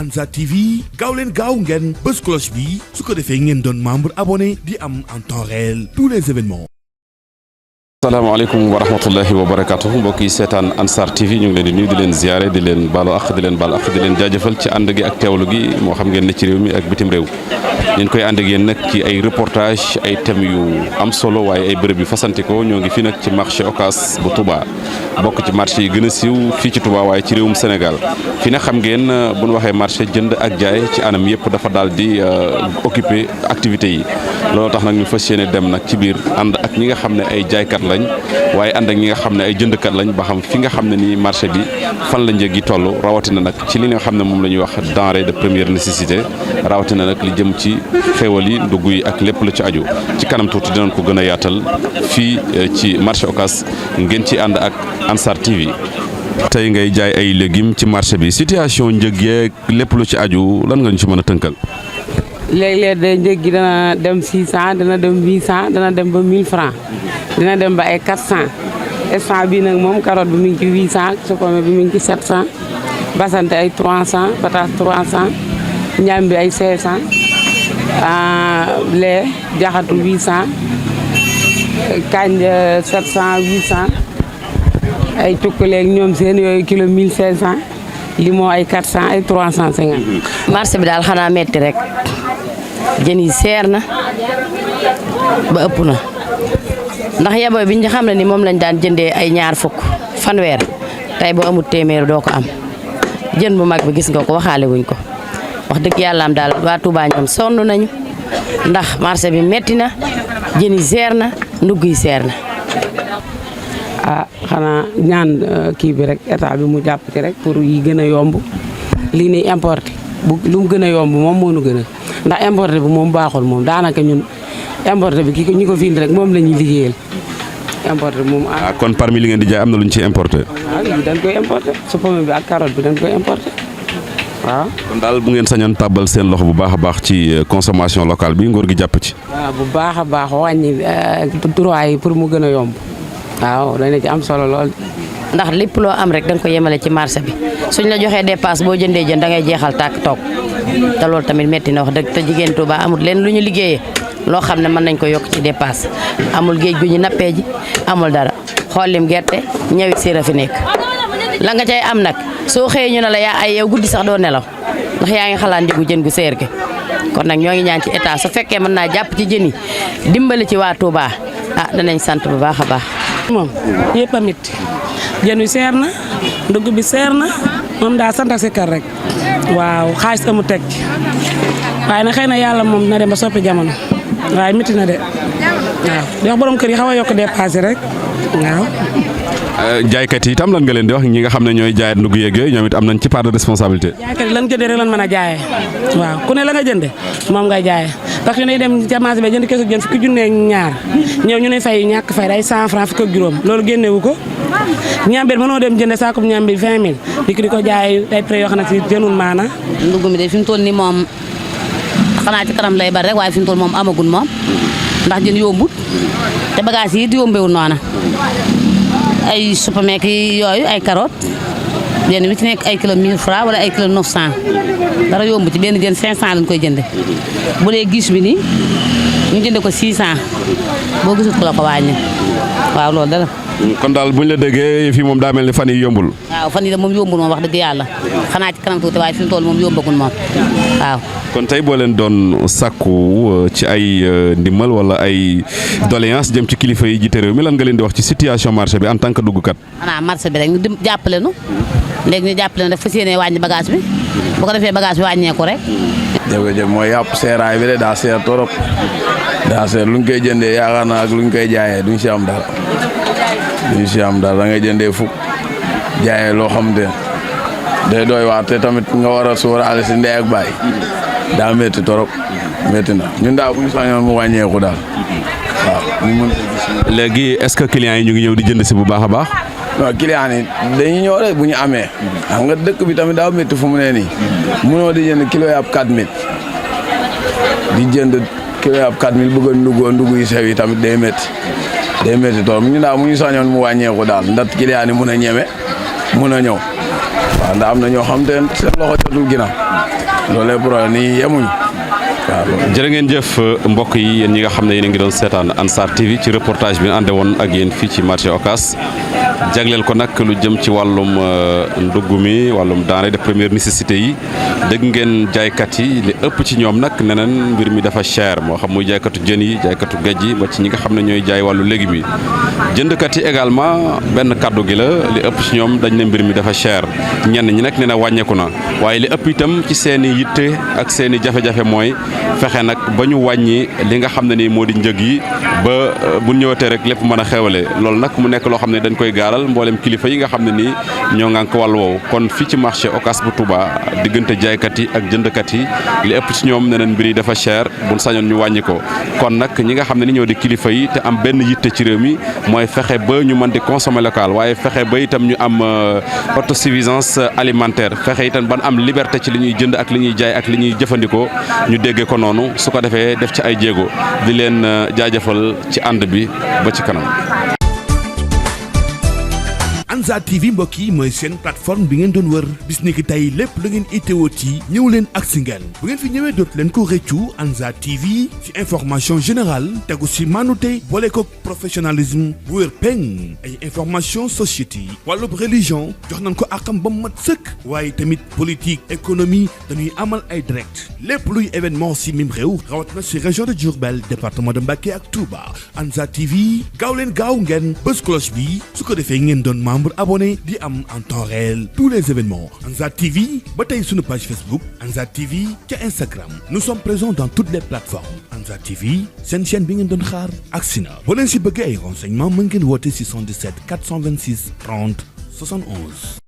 Ansar TV gaaw leen gaaw ngeen bës cloche bi su ko defee ngeen doon membre abonné di am en temps réel tous les événements. asalaamaaleykum wa rahmatullahi wa barakatuh mbokk yi seetaan Ansar TV ñu ngi leen di nuyu di leen ziare di leen baalu ak di leen baal ak di leen jaajëfal ci ànd gi ak teewlu gi moo xam ngeen ne ci réew mi ak bitim réew ñu koy ànd ak yéen nag ci ay reportage ay thèmes yu am solo waaye ay bërëb yu fasantikoo ñoo ngi fii nag ci marché Ocass bu Touba bokk ci marché yi gën a siiw fii ci Touba waaye ci réewum Sénégal fii nag xam ngeen bu ñu waxee marché jënd ak jaay ci anam yëpp dafa daal di occuper activités yi loolu tax nag ñu fas yéene dem nag ci biir ànd ak ñi nga xam ne ay jaaykat lañ waaye ànd ak ñi nga xam ne ay jëndkat lañ ba xam fi nga xam ne nii marché bi fan la njëg yi toll rawatina nag ci li nga xam ne moom la ñuy wax denrée de première nécessité rawatina nag li jëm ci xéewal yi ndugg yi ak lépp la ci aju ci kanam tuuti dinañ ko gën a yaatal fii ci marché Ocass ngeen ci ànd ak Ansar TV. tey ngay jaay ay légumes ci marché bi situation njëg yeeg lépp lu ci aju lan nga ñu ci mën a tënkal. léeg-léeg de njëg gi dana dem 600 dana dem 800 dana dem ba 1000 francs dina dem ba ay 400 instant bii nag moom carotte bi mi ngi ci 800 supame bi mi ngi ci 700 basante ay 300 pataas 300 ñaam bi ay 500 lait jaxatu 800 kanja 700 800 ay cukkaleeg ñoom seen yooyu kilo 1500 limon ay 400 ay 350. marché bi daal xanaa metti rek jën yi seer na ba ëpp na ndax yaboy bi ñu xam ne ni moom lañ daan jëndee ay ñaar fukk fanweer tey boo amul téeméer doo ko am jën bu mag bi gis nga ko waxaale wuñ ko wax dëgg yàlla am daal waa Touba ñoom sonn nañu ndax marché bi metti na jën yi seer na ndugg yi seer na. xanaa ñaan kii bi rek état bi mu jàpp ci rek pour yi gën a yomb lii ni importé bu lu mu gën a yomb moom moo nu gën a ndax importé bi moom baaxul moom daanaka ñun importé bi ki ñi ko fi indi rek moom la ñuy liggéeyal importé bi moom. kon parmi li ngeen di jaay am na lu ñu ci importé. waaw lii dañ koy importé su pomme bi ak carotte bi dañ koy importé waaw. kon daal bu ngeen sañoon tàbbal seen loxo bu baax a baax ci consommation locale bi nguur gi jàpp ci. waaw bu baax a baax wàññi droit yi pour mu gën a yomb. waaw dana ci am solo lool. ndax lépp loo am rek da nga ko yemale ci marché bi suñ la joxee dépasse boo jëndee jën da ngay jeexal tàkk toog te loolu tamit metti na wax dëgg te jigéen Touba amul leen lu ñu liggéeyee loo xam ne mën nañ ko yokk ci dépasse amul géej gu ñu nappee ji amul dara xollim gerte ñawit séer a fi nekk la nga cay am nag soo xëyee ñu ne la yaa ay yow guddi sax doo nelaw ndax yaa ngi xalaat njëgu jën gu seer gi kon nag ñoo ngi ñaan ci état su fekkee mën naa jàpp ci jën yi dimbali ci waa Touba danañ sant bu baax a baax. moom yëpp a métti jën wi seer na ndugg bi seer na moom daal sant ak si kër rek waaw xaalis amu teg ci waaye nag xëy na yàlla moom na dem ba soppi jamono waaye métti na de waaw di wax borom kër yi xaw a yokk dépassé rek waaw. jaaykat yi itam lan nga leen di wax ñi nga xam ne ñooy jaayat ndugg yeeg yooyu ñoom it am nañ ci part de responsabilité. jaaykat yi lan jëndee rek lan mën a jaayee waaw ku ne la nga jënde moom ngay jaayee parce que ñu dem ca marché bi jënd keesu jën fukki junne ak ñaar ñëw ñu ne fay ñàkk fay day 100 francs fukk ak juróom loolu génnewu ko ñambir mënoo dem jënde saako ñambir 20000 di ko jaay ay prix yoo xam ne si jënul maana. ndugg mi de fi mu toll nii moom xanaa ci kanam lay bari rek waaye fi mu toll moom amagul moom ndax jën yombut te bagage yi it yombewul noona ay supame ki yooyu ay carotte benn bi ci nekk ay kilo 1000 francs wala ay kilo 900 dara yomb ci benn jën 500 lañ koy jënde bu dee gis bi nii ñu jënde ko 600 boo gisut ko la ko wàññi waaw loolu dara. kon daal buñ la déggee fii moom daa mel ni fan yi yombul. waaw fan yi de moom yombul moom wax dëgg yàlla xanaa ci kanam tuuti waaye fi mu toll moom yombagul moom waaw. kon tey boo leen doon sàkku ci ay ndimbal wala ay doléance jëm ci kilifa yi jiite réew mi lan nga leen di wax ci situation marché bi en tant que duggkat. xanaa marché bi rek ñu jàppale nu léegi ñu jàppale nu rek fas yéene wàññi bagage bi bu ko defee bagage bi wàññeeku rek. jërëjëf mooy yàpp seeraay bi de daa seer torop daa seer luñ koy jëndee yaakaar naa ak luñ koy jaayee duñ si am dara da ngay jëndee fukk jaayee loo xam te day doy waar te tamit nga war a sóoraale si ndey ak baay daa métti torop métti na ñun daal bu ñu sañoon mu wàññeeku daal waaw ñu mën léegi est-ce que clients yi ñu ngi ñëw di jënd si bu baax a baax. non client yi dañuy ñëw rek bu ñu amee xam nga dëkk bi tamit daa métti fu mu ne nii mënoo di jënd kilo yàpp 4000 di jënd kilo yàpp 4000 bëgg a ndugg yu sew yi tamit day métti torop ñu daal mu ñu sañoon mu wàññeeku daal ndax client yi mun a ñeme mun a ñëw waaw ndax am na ñoo xam te seen loxo jotul ginnaaw loolu lay problème nii yemuñ waaw. jërë ngeen jëf mbokk yi yéen ñi nga xam ne yéen a ngi doon seetaan Ansar TV ci reportage bi ànde woon ak yéen fii ci marché Ocass jagleel ko nag lu jëm ci wàllum ndugg mi wàllum denrée de première nécessité yi dégg ngeen jaaykat yi li ëpp ci ñoom nag neneen mbir mi dafa cher moo xam muy jaaykatu jën yi jaaykatu géej yi ba ci ñi nga xam ne ñooy jaay wàllu légumes yi jëndkat yi également benn kaddu gi la li ëpp ci ñoom dañ ne mbir mi dafa cher ñenn ñi nag nee na wàññeeku na waaye li ëpp itam ci seen i yitte ak seen i jafe-jafe mooy fexe nag ba ñu wàññi li nga xam ne nii moo di njëg yi ba bu ñëwatee rek lépp mën a xewale loolu nag mu nekk loo xam ne dañ koy gaaral mboolem kilifa yi nga xam ne nii ñoo ngànk wàll woowu kon fii ci marché Ocass bu Touba diggante jaaykat yi ak jëndkat yi li ëpp ci ñoom neneen mbir yi dafa cher buñ sañoon ñu wàññi ko kon nag ñi nga xam ne ni ñoo di kilifa yi te am benn yitte ci réew mi mooy fexe ba ñu mën di consommer local waaye fexe ba itam ñu am autosuffisance alimentaire fexe itam ban am liberté ci li ñuy jënd ak li ñuy jaay ak li ñuy jëfandikoo ñu déggee ko noonu su ko defee def ci ay jéego di leen jaajëfal ci ànd bi ba ci kanam. Ansar TV mbokk yi mooy seen plateforme bi ngeen doon wër bis ni ki tey lépp lu ngeen itteewooti ñëw leen ak si ngeen bu ngeen fi ñëwee dootu leen ko rëccu Ansar TV ci information générale tegu si manute boole ko professionnalisme bu wér peng ay information société wàllub religion jox nañ ko akam ba mat sëkk waaye tamit politique économie dañuy amal ay direct lépp luy événement si mim réew rawat na si région de Diourbel département de Mbacké ak Touba Ansar TV gaaw leen gaaw ngeen bës cloche bi su ko defee ngeen doon membre abonné di am en temps réel tous les événements Ansar TV ba tey sunu page Facebook Ansar TV ca Instagram nous sommes présents dans toutes les plateformes Ansar TV seen chaîne bi ngeen doon xaar ak sina boo leen si bëggee ay renseignements mën ngeen woote 77 426 30 71